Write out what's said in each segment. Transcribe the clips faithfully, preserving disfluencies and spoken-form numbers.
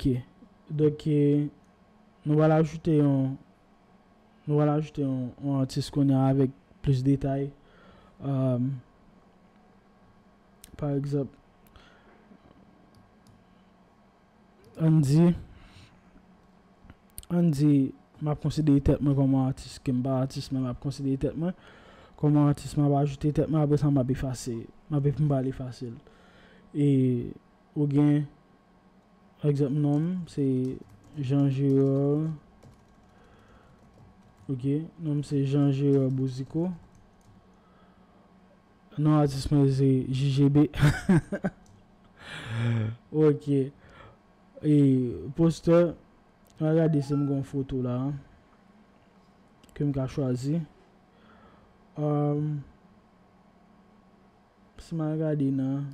Ok. Donk, eh, nou pral ajoute yon, nou pral ajoute yon, yon atis kounye a avèk plis detay. Um, pa egzanp, ann di, ann di, m ap konsidere tèt mwen kòm yon atis, ke m pa atis, men m ap konsidere tèt mwen kòm yon atis, m ap ajoute tèt mwen, apre sa, m ap efase, m ap, m pral efase l. E, ou gen, egzanp, non m, se Jean Gérard. Ok, non m se Jean Gérard Bouzico. Non atis mwen se J G B. Ok. E, postè, mwen gade si m gen yon foto la, ke m ka chwazi. Um, si m al gade nan,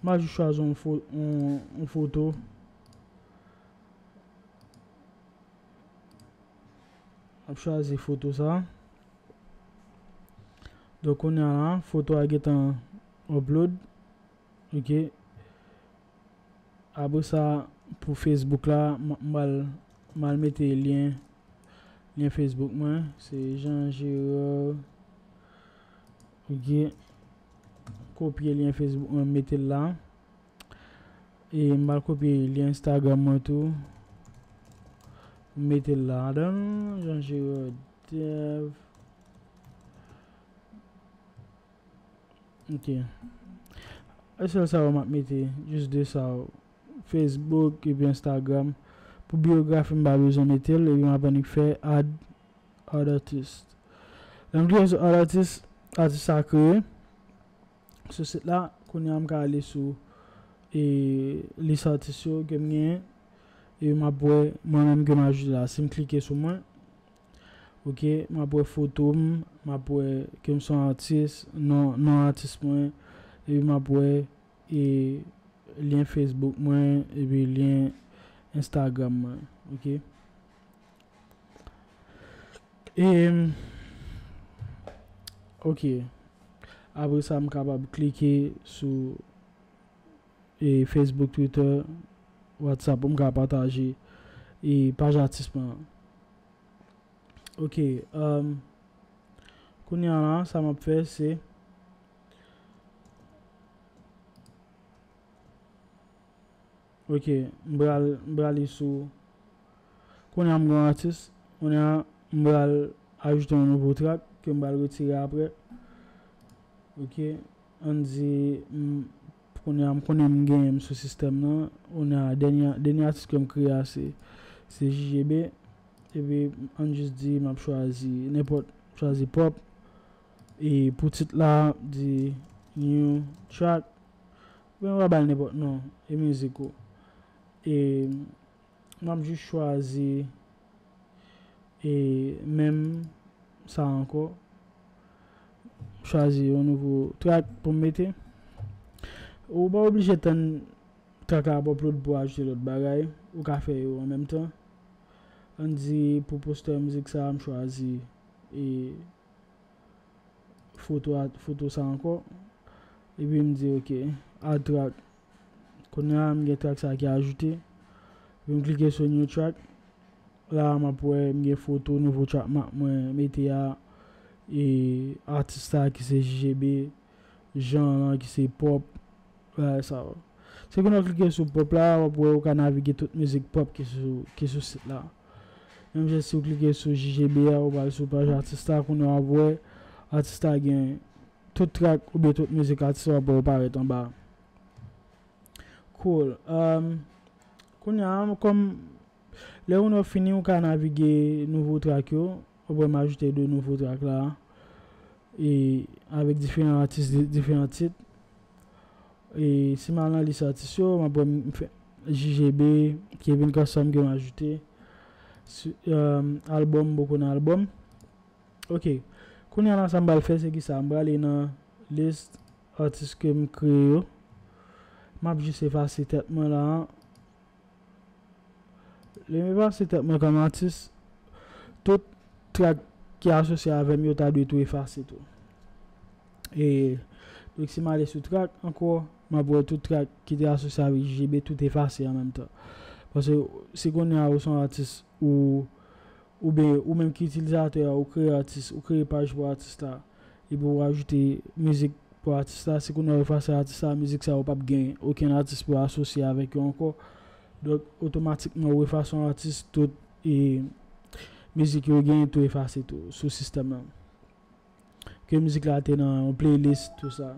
m a jis chwazi yon fo-, yon, yon foto. M ap chwazi foto sa. Donk, kounye a la, foto a gentan upload. Ok. Apre sa, pou Facebook la, m, m al, m al mete lyen, lyen Facebook mwen. Se Jean Gérard. Ok. Kopye lyen Facebook mwen, mete l la. E m al kopye lyen Instagram mwen tou. M mete l ladan, Jean Gérard Dev. Ok. E sèl sa yo m ap mete, jis de sa yo. Facebook epi Instagram. Pou biyografi, m pa bezwen mete l, epi m ap annik fè add other artist. Lè m klike sou add artist, atis sa kreye. Sou sit la, kounye a m ka ale sou, e, lis atis yo ke m genyen. E m ap wè mwen menm ke m ajoute la. Si m klike sou mwen, ok, m ap wè foto m, m ap wè ke m se yon atis, non, non atis mwen, epi m ap wè, e, lyen Facebook mwen, epi lyen Instagram mwen, ok. E, ok. Apre sa, m kapab klike sou, e, Facebook, Twitter, WhatsApp pou m ka pataje, e, paj atis mwen an. Ok, um, kounye a la, sa m ap fè, se, ok, m pral, m prale sou, kounye a m gen yon atis, kounye a m pral ajoute yon nouvo track ke m pral retire apre. Ok, ann di, m, kounye a m konnen m genyen m sou sistèm nan. Kounye a dènye, dènye atis ke m kreye a se, se J G B. Epi ann jis di m ap chwazi nenpòt, chwazi pop. E pou tit la, di new track. Oubyen w ka ba l nenpòt non, e mizik ou. E m ap jis chwazi, e menm sa ankò. Chwazi yon nouvo track pou m mete. Ou pa oblije tann track la ap upload pou w ajoute lòt bagay. Ou ka fè yo an menm tan. Ann di pou postè mizik sa a, m chwazi, e, foto a, foto sa ankò. Epi m di, ok, add track. Kounye a, m gen track sa ki ajoute. Epi m klike sou new track. La, m ap wè, m gen foto nouvo track ma-, mwen mete a, e, atis sa ki se J G B, jan lan ki se pop, bagay sa yo. Se kounye w klike sou pop la, w ap wè ou ka navige tout mizik pop ki sou, ki sou sit la. Menm jan si w klike sou J G B a, ou pral sou paj atis la, kounye a w ap wè atis la gen tout track oubyen tout mizik atis la w ap wè yo parèt anba. Cool. Um, kounye a, kòm lè ou nan fini, ou ka navige nouvo track yo, ou pral ajoute de nouvo track la, e avèk diferan atis, di-, diferan tit. E si m al nan lis atis yo, m ap wè m fè J G B, Kevin Custom ke m ajoute. Si, um, album, m poko nan album. Ok. Kounye a la, sa m pral fè, se ki sa? M prale nan lis atis ke m kreye yo. M ap jis efase tèt mwen la. Lè m efase tèt mwen kòm atis, tout track ki asosye avè m yo ta dwe tou efase tou. E, donk, si m ale sou track ankò, m ap wè tout track ki te asosye avèk J G B, tout efase an menm tan. Paske si kounye a ou se yon atis ou oubyen ou menm ki itilizatè a, ou kreye atis, ou kreye paj pou atis la, epi ou ajoute mizik pou atis la, si kounye a ou efase atis la, mizik sa yo p ap gen okenn atis pou asosye avèk yo ankò. Donk, otomatikman ou efase yon atis, tout e, mizik yo gen tou efase tou sou sistèm nan. Ke mizik la te nan yon playlist, tou sa.